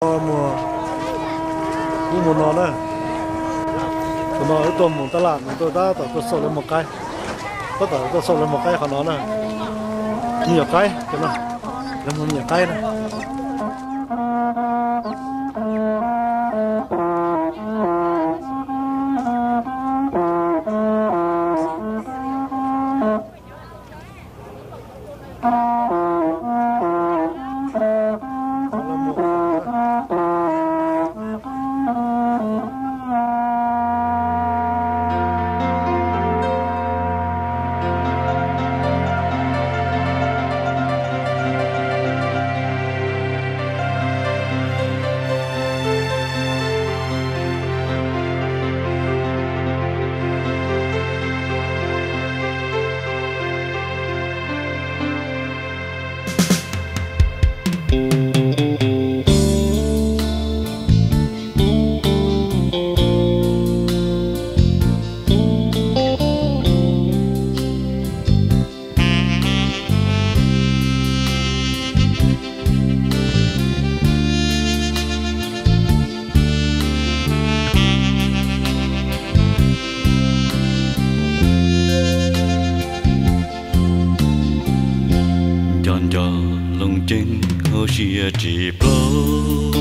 Mus, wb mus no na. Tus no wb tuaj mus tab laj, mus tuaj tab tom tuaj xauj lawv mus qaib. Tab tom tuaj xauj lawv mus qaib qhov no na. Me nyuam qaib, lawv mus me nyuam qaib na. Nco nco Looj Ceeb hauv siab tsis plaub,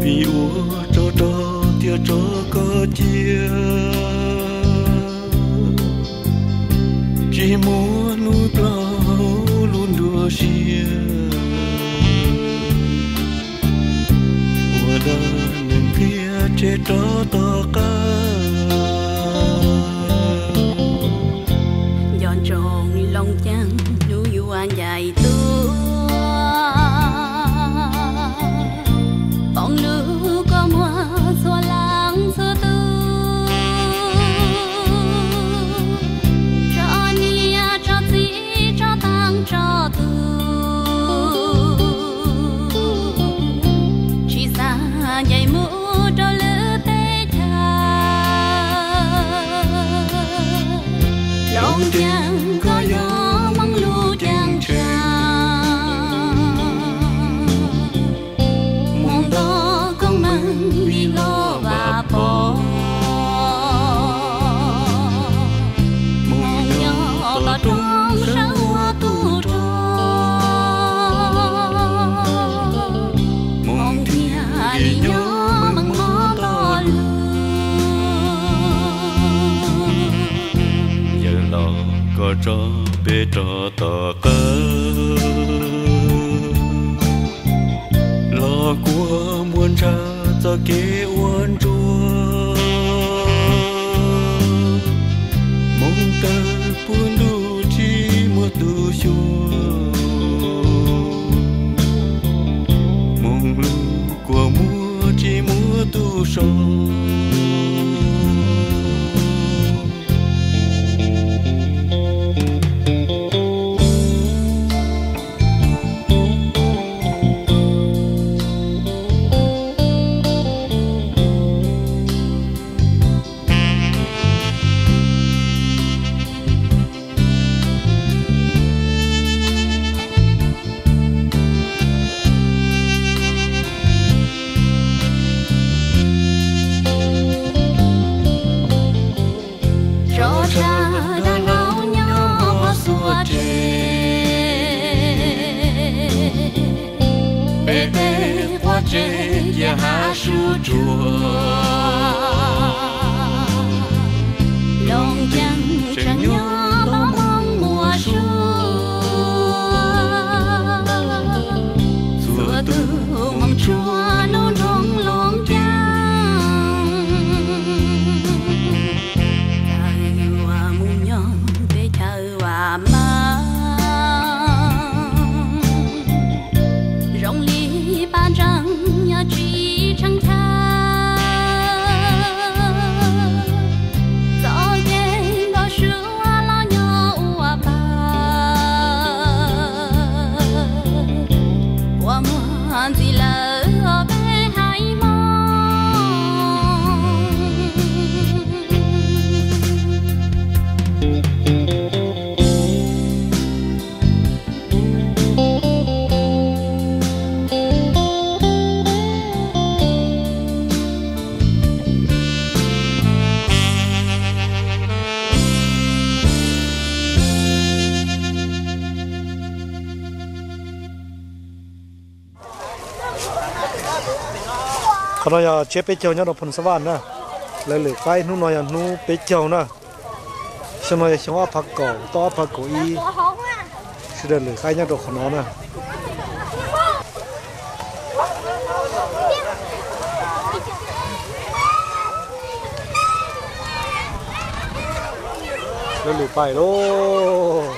vim ua tsov rog thiab tsov koj cia. Tsis muaj hnub plaub lub nruab siab, ua dab neeg qhia tseg rov tom qab. Nco ntsoov Looj Ceeb hnub yuav ncaim tuaj, foom lub kua muag txhua leej txhua tus, tso niam tso txiv tso tag tso tus, tsis xav ncaim mus rau lwm teb chaws. Looj Ceeb koj yog Hmoob lub ceeb tsheej, Hmoob ntog koob meej li hlob Vaj Pov, Hmoob nyob tom roob sab ua tub rog, Hmoob thiaj li nyob meej mom toj lug. Yawm laus koj tso peb rov tom qab, los kua muag ntshaw txoj kev ua ntsuag. Hmoob tawg puag ntuj tsis muaj tus xyuas, Hmoob lub kua muag tsis muaj tus so. Tso tshav dag laug nyob puag xuav tsev, peb tej quav tsev cia hav sub tsuag. Looj Ceeb tseem nyob tos Hmoob mus suav, txhua tus mus tsuav lub nroog Looj Ceeb. Caw yuav mus nyob teb chaws vam meej, zoo li paj ntseeg yog tsis tshee chaw, txoj kev npau suav los nyob ua pawg, ua muag ntxiv lawm peb haiv Hmoob. Qhov no yog tsiab peb caug nyob rau Phoos Xab Vaj na. Lawv lwm qaib hnub no yog hnub peb caug na. Xyoo no yog xyoo ob phav kaum, toj ob phav kaum ib. Sawv daws lwm qaib nyob rau qhov no na. Lawv lwm pais lauj.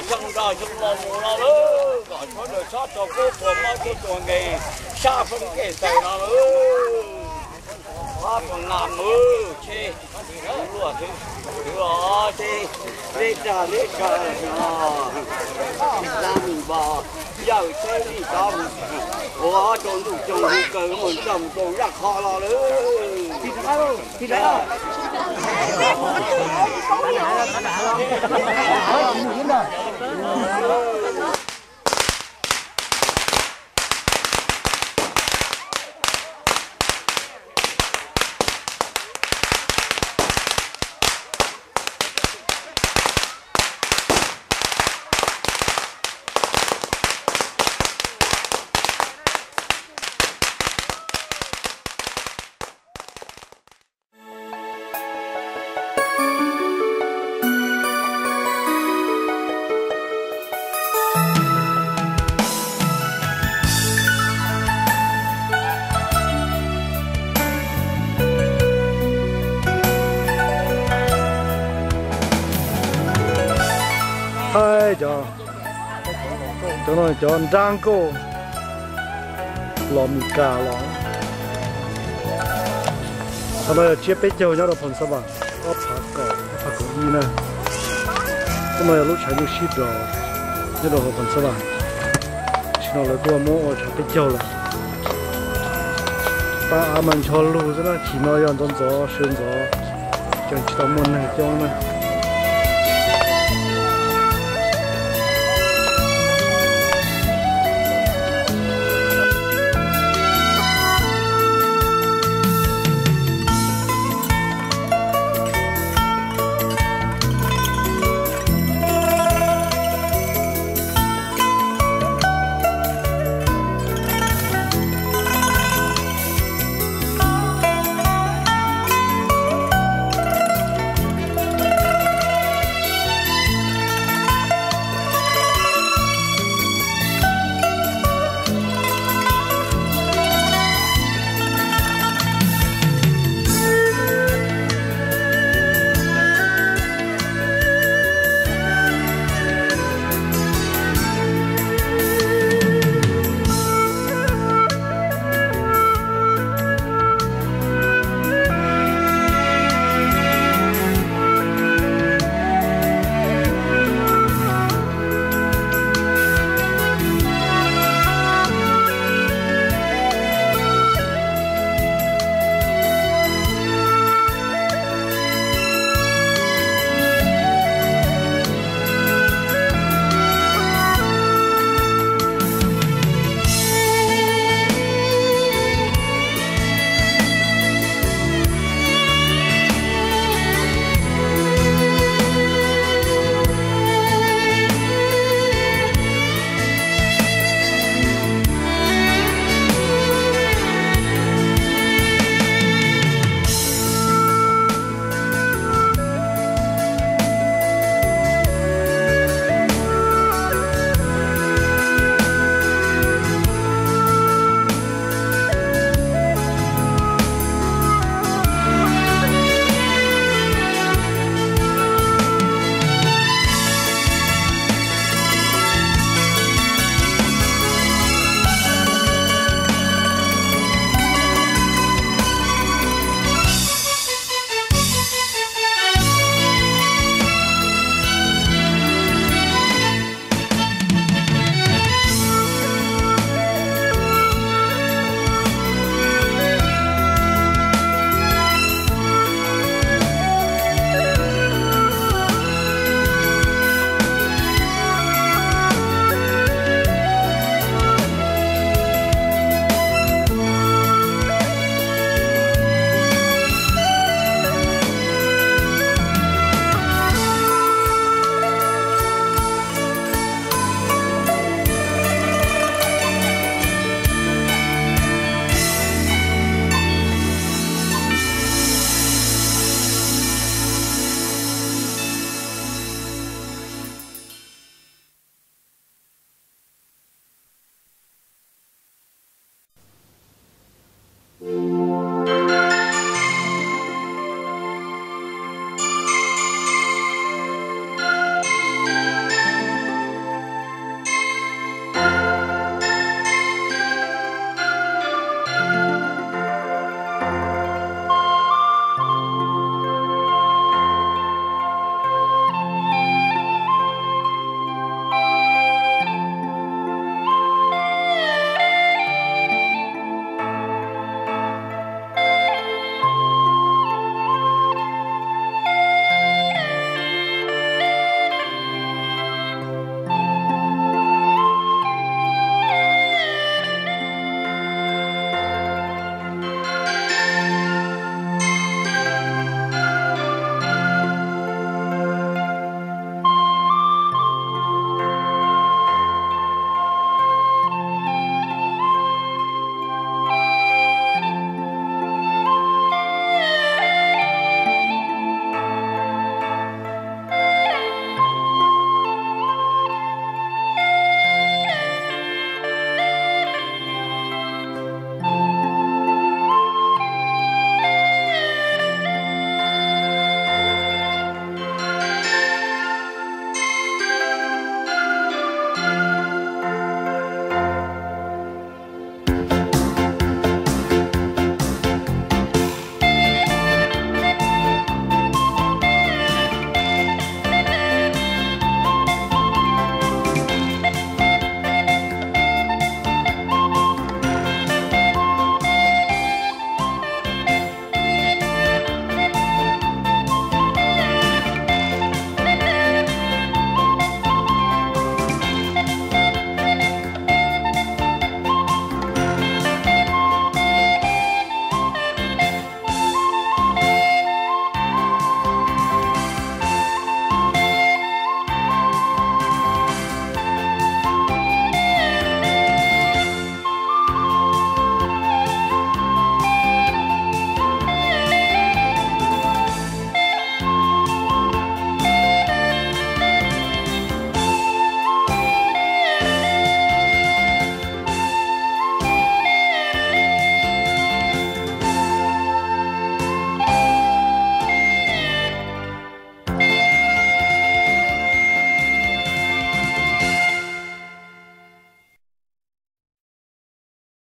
Kom xyoo no xyoo los mus no lawm, kom sawv daws txhob tso kub tsuag mob tsuag nkees sab foob kev xaws no lawm. Ob pog nam mus tsheb, luaj twb twb os tsheb, leb rag leb rag no, lab mus npog, yawm tsheb li cov mus ua rau ntuj coog hu kaws mus txog mus rau zaj qhov los lawm. Cov, cov no cov nrab nkauj los Mes Kas los. Qhov no yog tsiab peb caug nyob rau Phoos Xab Vam, ob phav kaum, ob phav kaum ib na. Lub no yog lub tshav nyuj sib dos nyob rau hauv Phoos Xab Vam. Tam sim no lawv kuj muab ua tshav peb caug lawm. Tab av mas ncho lug xwb na, chim no yog ntxov ntxov sawv ntxov, tseem tsis tau muaj neeg coob na.